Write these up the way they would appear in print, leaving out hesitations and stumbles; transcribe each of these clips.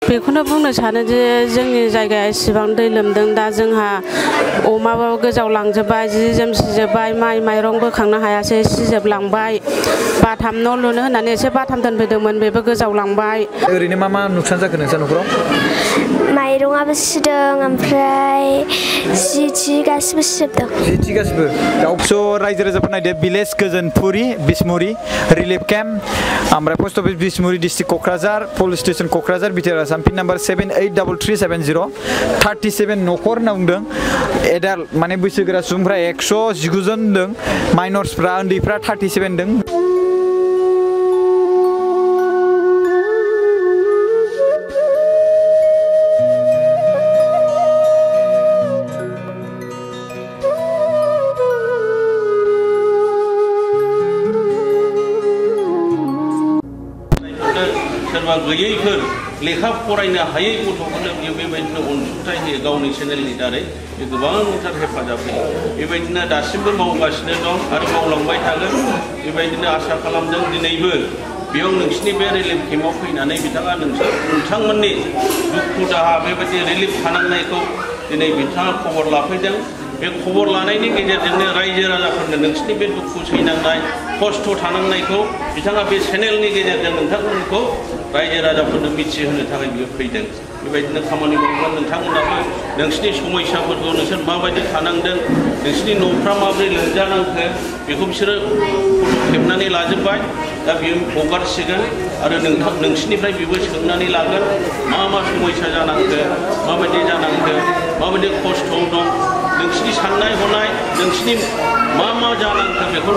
बेखौनो बुंनो सानो जे जोंनि जायगाया एसेबां दै लोमदों दा जोंहा अमाबाबो गोजावलांजोबबाय जि जोम सिजोबबाय माइ माइरं बोखांनो हायासै सिजोबलांबाय बाथाम न' लुनो होननानै एसे बाथाम दोनफैदोंमोन बेबो गोजावलांबाय। ओरैनो मा नुकसान जाखो नोंसा न'खराव? माइरंआबो सिदों ओमफ्राय जि गासिबो सिजोबदों। जि गासिबो स' रायजो राजाफोर नायदो भिलेज गोजोनपुरि बिसमुरि रिलिफ केम्प ओमफ्राय पस्ट अफिस बिसमुरि district Kokrajhar police station Kokrajhar BTR Assam pin number 783370 37 न'खर होनना बुंदों। एडाल्ट माने बैसोगोरा सुबुंफ्रा 119 जन दं माइनर्सफ्रा उन्दैफ्रा 37 दं। सोरबा गैयैफोर लेखा फरायनो हायै गथ'फोरनो बियो बेबायदिनो अनसुंथाइ होयो गावनि चेनेलनि दारै बे गोबांथार हेफाजाब होयो बेबायदिनो दासिमबो मावगासिनो दं आरो मावलांबाय थागोन बेबायदिनो आसा खालामदों दिनैबो बेयाव नोंसिनि बे रिलिफ केम्पआव फैनानै बिथाङा नोंथांमोननि दुखु दाहा बेबायदि रिलिफ थानांनायखौ दिनै बिथाङा खबर लाफैदों। बे खबर लानायनि गेजेरजोंनो रायजो राजाफोरनो नोंसिनि बे दुखु सैनांनाय खस्थ' थानांनायखौ बिथाङा बे चेनेलनि गेजेरजों नोंथांमोनखौ रायजो राजाफोरनो मिथिहोनो थाखाय बियो फैदों। बेबायदिनो खामानि मावगोन नोंथांमोनाबो नोंसिनि समस्याफोरखौ नोंसोर माबायदि थानांदों नोंसिनि न'फ्रा माबोरै लोमजानांखो बेखौ बिसोरो फट' खेबनानै लाजोब्बाय। दा बियो हगारसिगोन आरो नोंसिनिफ्राय बेबो सोंनानै लागोन मा समस्या जानांखो माबायदि जानांखो माबायदि खस्थ' दं नोंसिनि साननाय हनाय नोंसिनि मा जानांखो बेखौ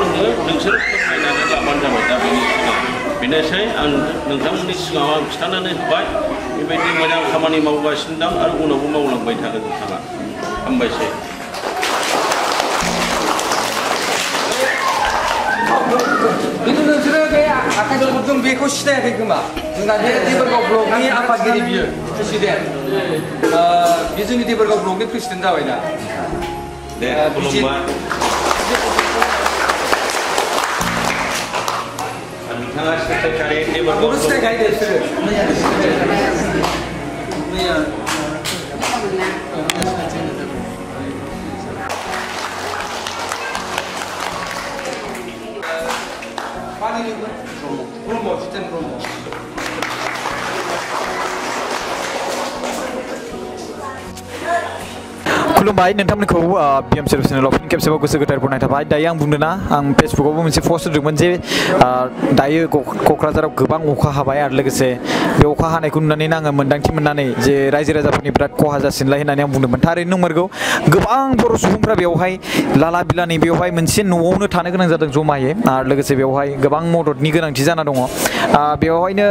नोंसोर फोरमायनानै लाबानो जाबाय। दा बेनि सिगां बेनोसै आं नोंथांमोननि सिगाङाव आं खिन्थानानै होबाय बेबायदि मोजां खामानि मावगासिनो दं आरो उनावबो मावलांबाय थागोन नोंथाङा। हामबायसै। खिन्थु नोंसोरो बे आखाइजों बेखौ सिनायाखै खोमा जोंना बे देबोरगाव ब्लकनि आफादगिरि बियो प्रेसिडेन्ट बे जोंनि देबोरगाव ब्लकनि प्रेसिडेन्ट जाबाय दा। दे खुलुमबाय। नोंथाङा सेक्रेटारि देबोरगाव सिनायखायो बिसोरो ब्रह्म जितेन ब्रह्म। खुलुमबाय नोंथांमोनखौ BMC चेनेलाव फिन खेबसेबाव गोसो गोथार बरायनाय थाबाय। दायो आं बुंदों ना आं फेसबुकआवबो मोनसे पस्ट होदोंमोन जे दायो क'क्राझाराव गोबां अखा हाबाय आरो लोगोसे बे अखा हानायखौ नुनानै आङो मोन्दांथि मोननानै जे रायजो राजाफोरनि बिराद खहा जासिनलाय होननानै आं बुंदोंमोन। थारैनो नंमारगौ गोबां बर' सुबुंफ्रा बेवहाय लाला बिलानि बेवहाय मोनसे न'आवनो थानो गोनां जादों जमायै आरो लोगोसे बेवहाय गोबां मददनि गोनांथि जाना दङ। बेवहायनो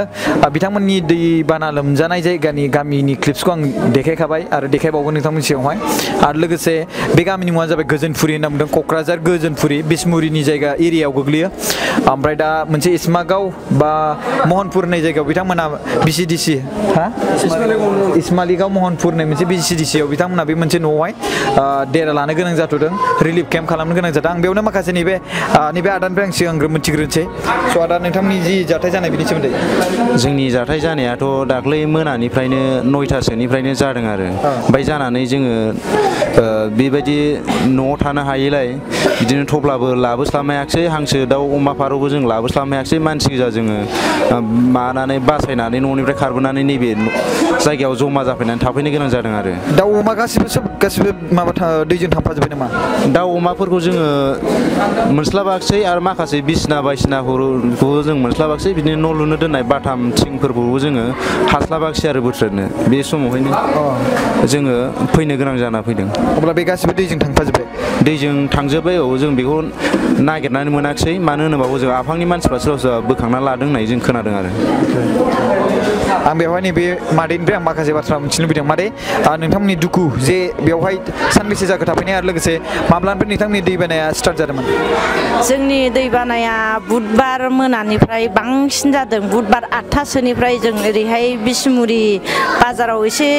बिथांमोननि दैबाना लोमजानाय जायगानि गामिनि क्लिप्सखौ आं देखायखाबाय आरो देखायबावगोन नोंथांमोननि सिगाङावहाय। आरो लोगोसे बे गामिनि मुङा जाबाय गोजोनपुरि होनना बुंदों क'क्राझार गोजोनपुरि बिसमुरिनि जायगा एरियायाव गोग्लैयो। ओमफ्राय दा मोनसे इस्मागाव बा महनपुर होननाय जायगायाव बिथांमोना BCDC इस्मालिगाव महनपुर होननाय मोनसे BCDC आव बिथांमोना बे मोनसे न'आवहाय देरा लानो गोनां जाथ'दों रिलिफ केम्प खालामनो गोनां जादों। आं बेयावनो माखासे नैबे आदानिफ्राय आं सिगांग्रो मिथिग्रोनोसै। स' आदा नोंथांमोननि जि जाथाय जानाय बिनि सोमोन्दै। जोंनि जाथाय जानायाथ' दाख्लै मोनानिफ्रायनो 9टासोनिफ्रायनो जादों आरो ओमफ्राय जानानै जोङो बेबायदि न'आव थानो हायैलाय बिदिनो थफ्लाबो लाबोस्लाबनो हांसो दाउ अमा फारौबो जों लाबोस्लाबनो हायाखिसै मानसि गोजा जोङो मानानै बासायनानै न'निफ्राय खारबोनानै नैबे जायगायाव जमा जाफैनानै थाफैनो गोनां जादों आरो। दाउ अमा गासिबो माबा दैजों थांफाजोब्बाय नामा? दाउ अमाफोरखौ जोङो मोनस्लाबाखिसै आरो माखासे बिसिना बायसिनाफोरखौबो जों मोनस्लाबाखिसै बिदिनो न' लुनो दोननाय बाथाम थिंफोरखौबो जोङो हास्लाबाखिसै आरो बोथ्रोदनो बे समावहायनो जोङो फैनो गोनां जाना फैदों। अब्ला बे गासिबो दैजों थांफाजोब्बाय? दैजों थांजोब्बाय औ जों बेखौ नागिरनानै मोनाखिसै मानो होनोबा जों आफांनि मानसिफ्रा सोरबा सोरबा बोखांना लादों होननाय जों खोनादों आरो। आं बेवहाय नैबे मादैनिफ्राय आं माखासे बाथ्रा मिथिनो लुबैदों। मादै नोंथांमोननि दुखु जे बेवहाय सानबेसे जाखो थाफैनाय आरो लोगोसे माब्लानिफ्राय नोंथांमोननि दैबानाया स्टार्ट जादोंमोन? जोंनि दैबानाया बुधबार मोनानिफ्राय बांसिन जादों। बुधबार 8टासोनिफ्राय जों ओरैहाय बिसमुरि बाजाराव एसे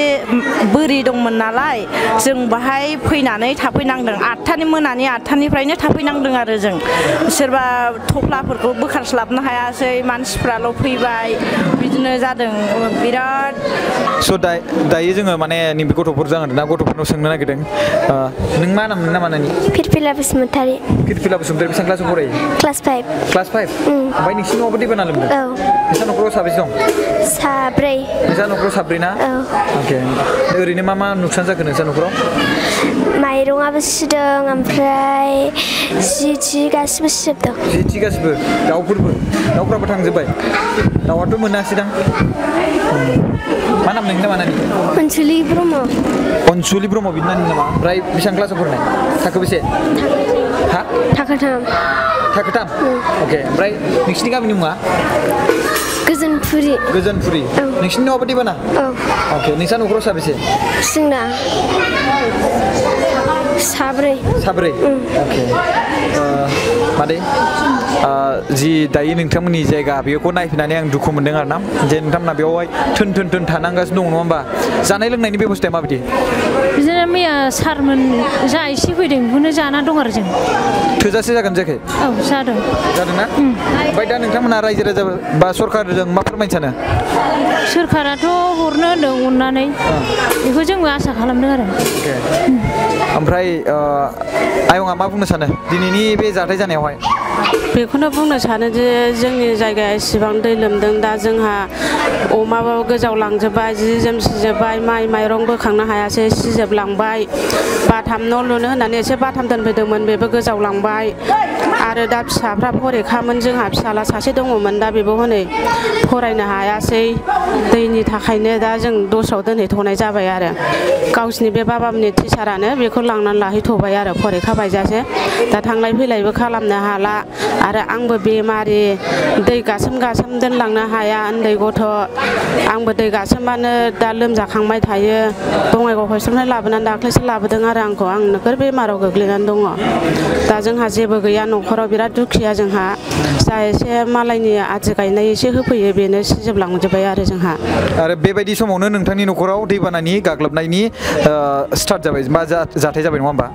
बोरि दंमोन नालाय जों बाहाय फैनानै थाफैनांदों। मोनानि 8टानिफ्रायनो थाफैनांदों आरो जों सोरबा थफ्लाफोरखौ बोखारस्लाबनो हायासै मानसिफ्राल' फैबाय बिदिनो जादों। बिराद स' दायो जोङो माने नैबे गथ'फोर जागोन ना गथ'फोरनाव सोंनो नागिरदों नों मा नाम ना मानानि फिरफिला बसुमतारी फिरफिला बसुमतारी बेसेबां क्लासाव फरायो क्लास 5 क्लास 5 ओमफ्राय नोंसिनि न'आवबो दैबाना लोमदों औ नोंसा न'खराव साबेसे दं साब्रै नोंसा न'खराव साब्रै ना औ अके ओरैनो मा नुकसान जाखो नोंसा न'खराव माइरंआबो सिदों ओमफ्राय जि गासिबो सिजोबदों जि गासिबो दाउफ्राबो थांजोब्बाय दाउआथ' मोनासैदां मा नाम नोंनि नामा नानि अनसुलि ब्रह्म अनसुलि ब्रह्म बिनि नानि नामा ओमफ्राय बेसेबां क्लासाव फरायनाय थाखो बेसे हा थाखोथाम अके ओमफ्राय नोंसिनि गामिनि मुङा गोजोनपुरि नोंसिनि न'आवबो दैबाना औ अके नोंसा न'खराव साबेसे जोंना साब्रै अके मादै जि दायो नोंथांमोननि जायगा बेखौ नायफैनानै आं दुखु मोनदों आरो ना जे नोंथांमोना बेवहाय थोन थानांगासिनो दङ नङा होमबा जानाय लोंनायनि बेबस्थाया माबायदि बिदिनो मैया सारमोन जा एसे फैदों बेखौनो जाना दं आरो जों थोजासे जागोन जायाखै औ जादोंना ओमफ्राय दा नोंथांमोना रायजो राजा बा सरकारजों मा फोरमायनो सानो सोरखाराथ' हरनो होनदों अननानै बेखौ जोंबो आसा खालामदों आरो ओमफ्राय आयंआ मा बुंनो सानो दिनैनि बे जाथाय जानायावहाय बेखौनो बुंनो सानो जे जोंनि जायगाया एसेबां दै लोमदों दा जोंहा अमाबाबो गोजावलांजोब्बाय जि जोम सिजोब्बाय माइरं बोखांनो हायासै सिजोबलांबाय बाथाम न' लुनो होननानै एसे बाथाम दोनफैदोंमोन बेबो गोजावलांबाय आरो दा फिसाफ्रा फरिखामोन जोंहा फिसाला सासे दङमोन दा बेबो हनै फरायनो हायासै दैनि थाखायनो दा जों दस्रायाव दोनहैथ'नाय जाबाय आरो गावसिनि बे बाबामोननि टिचारानो बेखौ लांनानै लाहैथ'बाय आरो फरिखा बायजासे दा थांलाय फैलायबो खालामनो हाला आरो आंबो बेमारि दै गासोम दोनलांनो हाया उन्दै गथ' आंबो दै गासोमबानो दा लोमजाखांबाय थायो बङाइगाव हस्पिटालनिफ्राय लाबोनानै दाख्लैसो लाबोदों आरो आंखौ आं नोगोर बेमाराव गोग्लैनानै दङ दा जोंहा जेबो गैया न'खराव बिराद दुखिया जोंहा जा एसे मालायनि आदि गायनाय एसे होफैयो बेनो सिजोबलांजोब्बाय आरो जोंहा आरो बेबायदि समावनो नोंथांनि न'खराव दैबानानि गाग्लोबनायनि स्टार्ट जाबाय बा जाथाय जाबाय नङा होमबा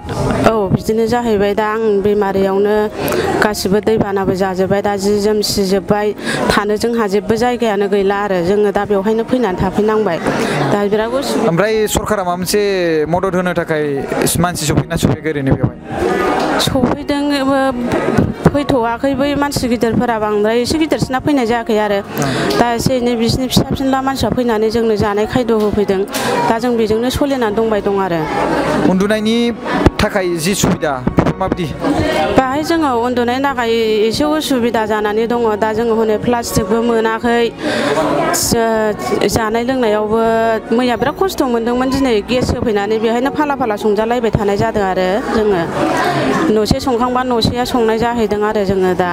औ बिदिनो जाहैबाय दा आं बेमारियावनो गासिबो दैबानाबो जाजोब्बाय दा जि जोम सिजोब्बाय थानो जोंहा जेबो जायगायानो गैला आरो जोङो दा बेवहायनो फैनानै थाफैनांबाय दा बिराद उसुबिदा ओमफ्राय सरकारा माबा मोनसे मदद होनो थाखाय मानसि सफैयाखै ओरैनो बेवहाय सफैदों फैथ'वाखै बै मानसि गिदिरफोरा बांद्राय एसे गिदिरसिना फैनाय जायाखै आरो दा एसे एनै बिसिनि फिसा फिनला मानसिया फैनानै जोंनो जानाय खायद' होफैदों दा जों बेजोंनो सोलिनानै दंबाय दं आरो उन्दुनायनि थाखाय जि सुबिदा माबायदि बाहाय जोङो उन्दुनायनि थाखाय एसे उसुबिदा जानानै दङ दा जोङो हनै प्लास्टिकबो मोनाखै जानाय लोंनायावबो मैया बिराद खस्थ' मोन्दोंमोन दिनै गेस होफैनानै बेहायनो फाला संजालायबाय थानाय जादों आरो जोङो न'से संखांबा न'सेया संनाय जाहैदों आरो जोङो दा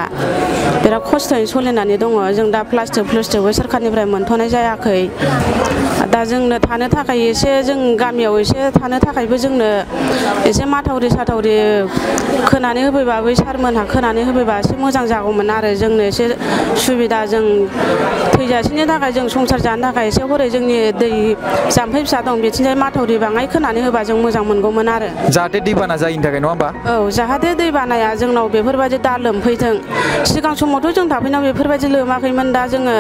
बिराद खस्थ'यै सोलिनानै दङ जों दा प्लास्टिकबो सोरखारनिफ्राय मोनथ'नाय जायाखै दा जोंनो थानो थाखाय एसे जों गामियाव एसे थानो थाखायबो जोंनो एसे माथावरि साथावरि खोनानै होफैबा बै सारमोनहा खोनानै होफैबा एसे मोजां जागौमोन आरो जोंनो एसे सुबिदा जों थैजासेनि थाखाय जों संसार जानो थाखाय एसे हरै जोंनि दै जाम्फै फिसा दं बिथिंजाय माथावरि बाङाय खोनानै होबा जों मोजां मोनगौमोन आरो जाहाथे दैबाना जायिनि थाखाय नङा होमबा औ जाहाथे दैबानाया जोंनाव बेफोरबायदि दा लोमफैथों सिगां समावथ' जों थाफैनायाव बेफोरबायदि लोमाखैमोन दा जोङो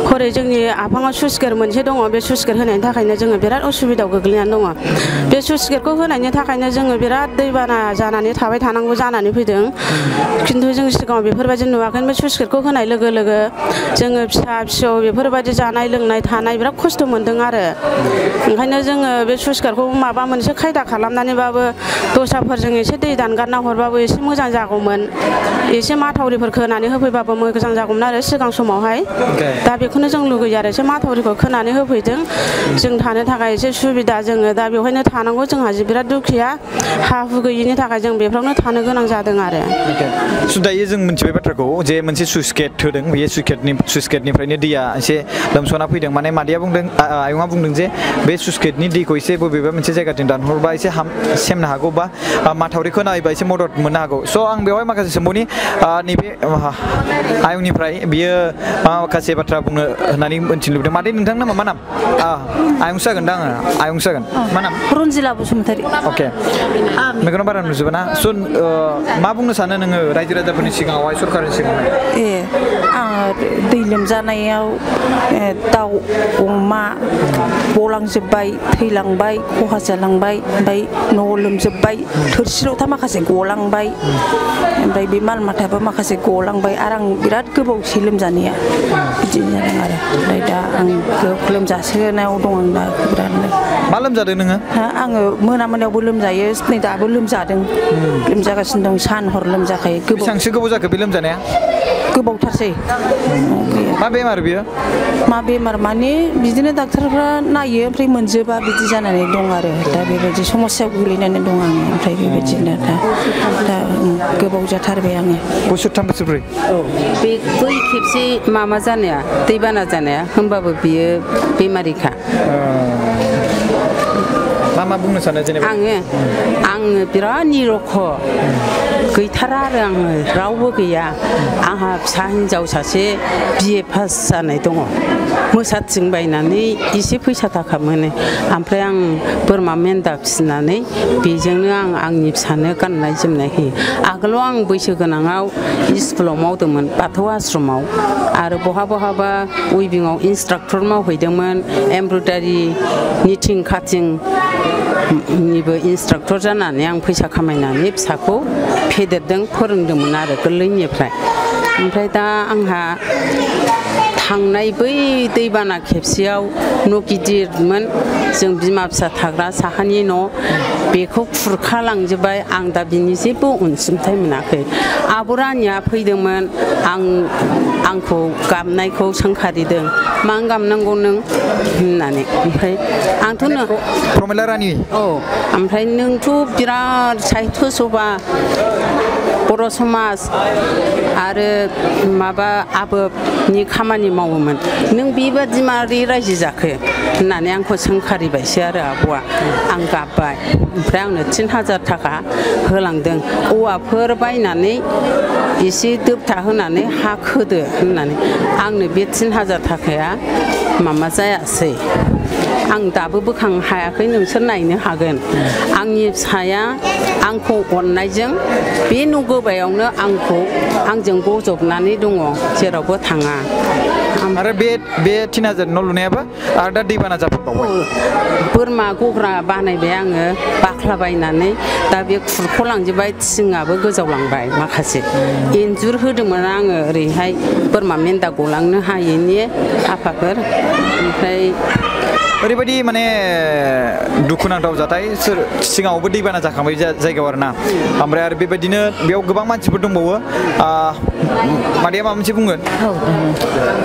हरै जोंनि आफाङाव सुइस गेट मोनसे दङ बे सुइस गेट होनायनि थाखायनो जोङो बिराद उसुबिदायाव गोग्लैनानै दङ बे सुइस गेटखौ होनायनि थाखायनो जोङो बिराद दैबाना जानानै थाबाय थानांगौ जानानै फैदों खिन्थु जों सिगाङाव बेफोरबायदि नुवाखैमोन बे सुइस गेटखौ होनाय लोगो लोगो जोङो फिसा फिसौ बेफोरबायदि जानाय लोंनाय थानाय बिराद खस्थ' मोन्दों आरो ओंखायनो जोङो बे सुइस गेटखौ माबा मोनसे खायदा खालामनानैबाबो दस्राफोरजों एसे दै दानगारना हरबाबो एसे मोजां जागौमोन एसे माथावरिफोर खोनानै होफैबाबो मोजां जागौमोन आरो सिगां समावहाय दा बेखौनो जों लुगैयो आरो एसे माथावरिखौ खोनानै होफैदों जों थानो थाखाय एसे सुबिदा जोङो दा बेवहायनो थानांगौ जोंहा बिराद दुखिया हा हु गैयिनि थाखाय जों बेफ्रावनो थानो गोनां जादों आरो दायो जों मिथिबाय बाथ्राखौ जे मोनसे सुइस गेट होदों बे सुइस गेटनिफ्रायनो दैया एसे लोमसना फैदों माने मादैया बुंदों आयंआ बुंदों जे बे सुइस गेटनि दैखौ एसे बबेबा मोनसे जायगाथिं दानहरबा एसे सेमनो हागौ बा माथावरि खोनायोबा एसे मदद मोननो हागौ स' आं बेवहाय माखासे सोंबावनि नैबे आयंनिफ्राय बियो माखासे बाथ्रा बुंनो होननानै मिथिनो लुबैदों मादै नोंथांना मा नाम आयंसो जागोन दा आङो आयंसो जागोन मा नाम रन्जिला बसुमतारी अके मेगनाव बारा नुजोबा ना स' मा बुंनो बुंनो सानो नोङो रायजो राजाफोरनि सिगाङावहाय सरकारनि सिगाङाव आङो दै लोमजानायाव दाउ अमा गलांजोब्बाय थैलांबाय खहा जालांबाय ओमफ्राय न' लोमजोब्बाय थोरसि लथा माखासे गलांबाय ओमफ्राय बे माल माथायाबो माखासे गलांबाय आरो आं बिराद गोबावसै लोमजानाया बिदि जादों आरो ओमफ्राय दा आं लोमजासोनायाव दं आं दा बिरादनो मा लोमजादों नोङो आङो मोनायावबो लोमजायो नै दाबो लोमजादों लोमजागासिनो दं सान हर लोमजाखायो बेसेबांसो गोबाव जाखो बे लोमजानाया गोबावथारसै मा बेमार बियो मा बेमार माने बिदिनो डाक्टारफ्रा नायो ओमफ्राय मोनजोबा बिदि जानानै दं आरो दा बेबायदि समस्यायाव गोग्लैनानै दं आं ओमफ्राय बेबायदिनो दा गोबाव जाथारबाय आङो बोसोरथाम बोसोरब्रै बे बै खेबसे माबा जानाया दैबाना जानाया होमबाबो बियो बेमारिखा मा बुंनो सानो जेनेबा आङो बिराद निरख गैथारा आरो आङो रावबो गैया आंहा फिसा हिन्जाव सासे BA पास जानाय दङ मोसाथिं बायनानै एसे फैसा थाखा मोनो ओमफ्राय आं बोरमा मेन्दा फिसिनानै बेजोंनो आं आंनि फिसानो गाननाय जोमनाय होयो आगोलाव आं बैसो गोनाङाव स्कुलाव मावदोंमोन बाथौ आश्रमाव आरो बहाबा उइभिंआव इन्सट्राक्टर मावहैदोंमोन एमब्रयदारि निटिं काटिं निबो इन्सट्राक्टर जानानै आं फैसा खामायनानै फिसाखौ फेदेरदों फोरोंदोंमोन आरो गोरलैनिफ्राय ओमफ्राय दा आंहा थांनाय बै दैबाना खेबसेयाव न' गिदिरमोन जों बिमा फिसा थाग्रा साहानि न' बेखौ खुरखालांजोब्बाय आं दा बिनि जेबो अनसुंथाइ मोनाखै आब' रानिया फैदोंमोन आंखौ गाबनायखौ सोंखारिदों मानो गाबनांगौ नों होननानै ओमफ्राय आंथ' प्रमिला रानि औ ओमफ्राय नोंथ' बिराद साहित्य सभा बर' समाज आरो माबा आबोबनि खामानि मावोमोन नों बेबादि मारै रायजो जाखो होननानै आंखौ सोंखारिबायसो आरो आब'आ आं गाबबाय ओमफ्राय आंनो 3000 थाखा होलांदों औवाफोर बायनानै एसे दोबथा होनानै हा खोदो होननानै आंनो बे 3000 थाखाया माबा जायासै आं दाबो बोखांनो हायाखै नोंसोर नायनो हागोन आंनि फिसाया आंखौ अननायजों बे न' गोबायावनो आंजों गजबनानै दङ जेरावबो थाङा आरो बे 3000 न' लुनायाबो आरो दा दैबाना जाफिनबावबाय बोरमा गग्रा बानायबाय आङो बाख्ला बायनानै दा बे खुरख'लांजोब्बाय थिङाबो गोजावलांबाय माखासे इन्जुर होदोंमोन आङो ओरैहाय बोरमा मेन्दा गलांनो हायैनि आफाफोर ओमफ्राय ओरैबायदि माने दुखुनांथाव जाथाय सिगाङावबो दैबाना जाखांबाय जायगायाव आरोना ओमफ्राय आरो बेबायदिनो बेयाव गोबां मानसिफोर दंबावो मादैया माबा मोनसे बुंगोन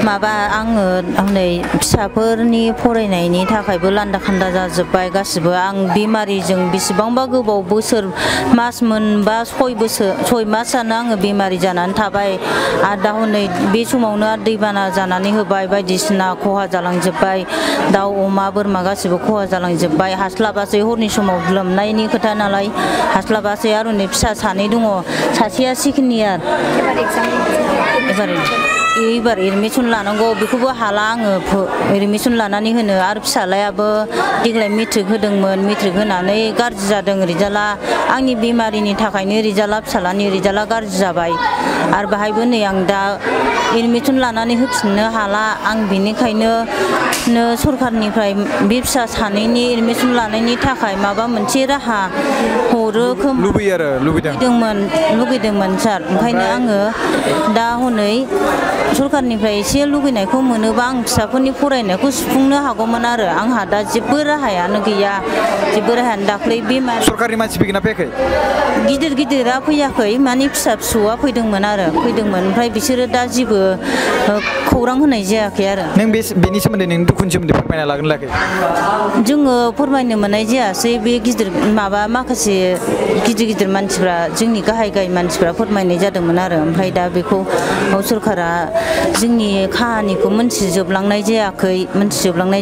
माबा आङो नै फिसाफोरनि फरायनायनि थाखायबो लान्दा खान्दा जाजोब्बाय गासिबो आं बेमारिजों बेसेबांबा गोबाव बोसोर मास मोनबा 6 मासानो आङो बेमारि जानानै थाबाय आरो दा हनै बे समावनो दैबाना जानानै होबाय बायदिसिना खहा जालांजोब्बाय दाउ अमा बोरमा गासिबो खहा जालांजोब्बाय हास्लाबासै हरनि समाव लोमनायनि खोथा नालाय हास्लाबासै आरो नै फिसा सानै दङ सासेया सेकेन्ड इयार एबार एडमिसन लानांगौ बेखौबो हाला आङो एडमिसन लानानै होनो आरो फिसालायाबो देग्लाय मेट्रिक होदोंमोन मेट्रिक होनानै गाज्रि जादों रिजाल्टआ आंनि बेमारिनि थाखायनो रिजाल्टआ फिसालानि रिजाल्टआ गाज्रि जाबाय आरो बाहायबो नै आं दा एडमिसन लानानै होफिननो हाला आं बेनिखायनो सरकारनिफ्राय बे फिसा सानैनि एडमिसन लानायनि थाखाय माबा मोनसे राहा हरो लुगैदोंमोन सार ओंखायनो आङो दा हनै सरकारनिफ्राय एसे लुगैनायखौ मोनोबा आं फिसाफोरनि फरायनायखौ सुफुंनो हागौमोन आरो आंहा दा जेबो राहायानो गैया जेबो राहायानो दाख्लै बेमार सरकारनि मानसि फैगोना फैयाखै गिदिरा फैयाखै माने फिसा फिसौआ फैदोंमोन ओमफ्राय बिसोरो दा जेबो खौरां होनाय जायाखै आरो नों बेनि सोमोन्दै नोंनि दुखुनि सोमोन्दै फोरमायना लागोन लायाखै जोङो फोरमायनो मोननाय जायासै बे माखासे गिदिर मानसिफ्रा जोंनि गाहाय मानसिफ्रा फोरमायनाय जादोंमोन आरो ओमफ्राय दा बेखौ सरकारा जोंनि काहानिखौ मोनथिजोबलांनाय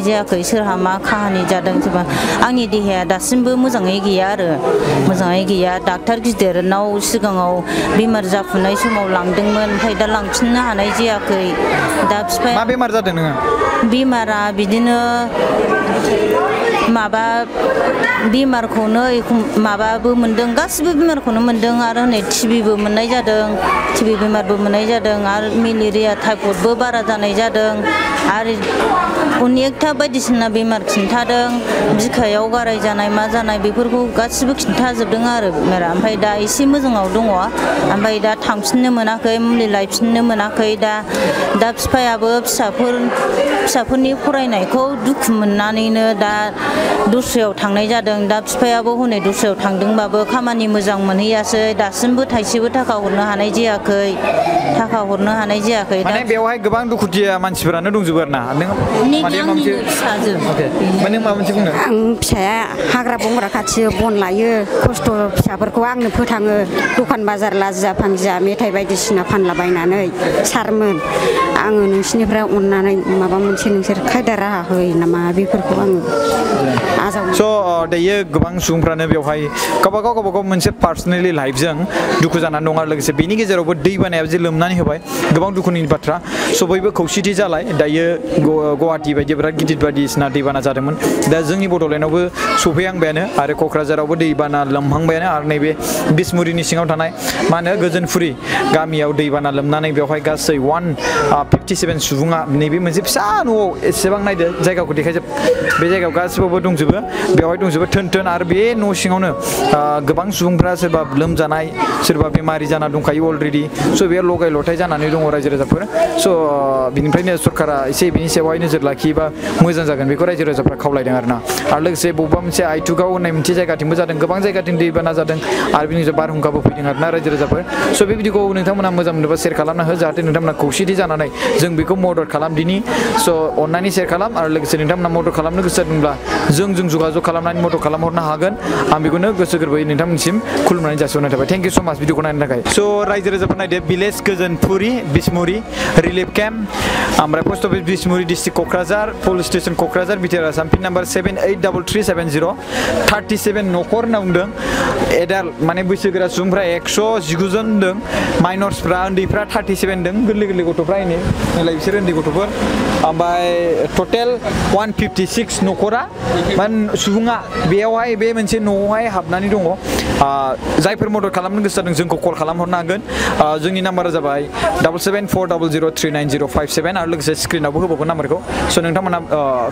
जायाखै सोरहा मा काहानि जादों सोरबा आंनि देहाया दासिमबो मोजाङै गैया डाक्टार गिदिरनाव सिगाङाव बेमार जाफुनाय समाव लांदोंमोन ओमफ्राय दा लांफिननो हानाय जायाखै दा मा बेमार जादों नोङो बेमारा बिदिनो माबा बेमारखौनो माबाबो मोन्दों गासिबो बेमारखौनो मोन्दों आरो नै टिबिबो मोननाय जादों टिबि बेमारबो मोननाय जादों आरो मेलेरिया टाइफयडबो बारा जानाय जादों आरो अनेकथा बायदिसिना बेमार खिन्थादों बिखायाव गाराय जानाय मा जानाय बेफोरखौ गासिबो खिन्थाजोबदों आरो बेमारा ओमफ्राय दा एसे मोजाङाव दङ ओमफ्राय दा थांफिननो मोनाखै मुलि लायफिननो मोनाखै दा बिफायाबो फिसाफोरनि फरायनायखौ दुखु मोननानैनो दा दस्रायाव थांनाय जादों दा बिफायाबो हनै दस्रायाव थांदोंबाबो खामानि मोजां मोनहैयासै दासिमबो थाइसेबो थाखा हरनो हानाय जायाखै माने बेवहाय गोबां दुखुथिया मानसिफोरानो दंजोबो आरो ना नों माने फिसाजो माने माबा मोनसे बुंनो आं फिसाया हाग्रा बंग्रा खाथि बन लायो खस्थ' फिसाफोरखौ आंनो फोथाङो दखान बाजार लाजिया फांजिया मेथाइ बायदिसिना फानलाबायनानै सारमोन आङो नोंसिनिफ्राय अननानै माबा मोनसे नोंसोर खायदा राहा होयो नामा बेफोरखौ आङो आजावो स' दायो गोबां सुबुंफ्रानो बेवहाय गावबागाव मोनसे पार्सनेलि लाइफजों दुखु जानानै दं आरो लोगोसे बेनि गेजेरावबो दै बानायाबो जे लोमनानै होबाय गोबां दुखुनि बाथ्रा स' बयबो खौसेथि जालाय दायो गुवाहाटि बायदि बिराद गिदिर बायदिसिना दैबाना जादोंमोन दा जोंनि बड'लेण्डआवबो सफैहांबायानो आरो क'क्राझारावबो दैबाना लोमहांबायानो आरो नैबे बिसमुरिनि सिङाव थानाय मा होनो गोजोनफुरि गामियाव दैबाना लोमनानै बेवहाय गासै 157 सुबुङा नैबे मोनसे फिसा न'आव एसेबां नायदो जायगाखौ देखायजोब बे जायगायाव गासिबो दंजोबो बेवहाय दंजोबो थोन आरो बे न' सिङावनो गोबां सुबुंफ्रा सोरबा लोमजानाय सोरबा बेमारि जाना दंखायो अलरेडि स' बेयाव लगाय लथाय जानानै दङ रायजो राजाफोर स' बिनिफ्रायनो सरकारा एसे बिनि सायावहाय नोजोर लाखियोबा मोजां जागोन बेखौ रायजो राजाफ्रा खावलायदों आरोना आरो लोगोसे बबेबा मोनसे आइथुगाव होननाय मोनसे जायगाथिंबो जादों गोबां जायगाथिं दैबाना जादों आरो बिनि बारहुंखाबो फैदों आरोना रायजो राजाफोर स' बे भिडिअखौ नोंथांमोना मोजां मोनोबा शेयार खालामना हो जाहाथे नोंथांमोना खौसेथि जानानै जों बेखौ मदद खालामदिनि स' अननानै शेयार खालाम आरो लोगोसे नोंथांमोना मदद खालामनो गोसो जादोंब्ला जों जगाजग खालामनानै मदद खालामहरनो हागोन आं बेखौनो गोसो गोरबोयै नोंथांमोनसिम खुलुमनानै जासिहरनाय थाबाय थेंक इउ स' माच भिडिअखौ नायनो थाखाय स' रायजो राजाफोर नायदो भिलेज गोजोनफुरि बिसमुरि रिलिफ केम्प ओमफ्राय पस्ट अफिस बिसमुरि district Kokrajhar police station Kokrajhar BTR Assam pin number 783370 37 न'खर होनना बुंदों एडाल्ट माने बैसोगोरा सुबुंफ्रा 119 जन दं माइनर्सफ्रा उन्दैफ्रा 37 दं गोरलै गथ'फ्रा नायलाय बिसोर उन्दै गथ'फोर ओमफ्राय टटेल 156 न'खरा सुबुङा बेयावहाय बे मोनसे न'आवहाय हाबनानै दङ जायफोर मदद खालामनो गोसो जादों जोंखौ कल खालामहरनो हागोन जोंनि नाम्बारा जाबाय 7740039057 आरो लोगोसे स्क्रिनावबो होबावगोन नाम्बारखौ स' नोंथांमोना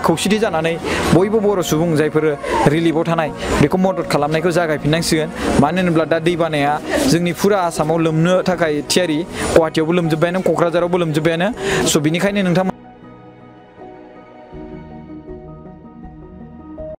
खौसेथि जानानै बयबो बर' सुबुं जायफोर रिलिफआव थानाय बेखौ मदद खालामनायखौ जागायफिननांसिगोन मानो होनोब्ला दा दै बानाया जोंनि फुरा आसामाव लोमनो थाखाय थियारि गुवाहाटियावबो लोमजोब्बायानो क'क्राझारावबो लोमजोब्बायानो स' बिनिखायनो नोंथांमोन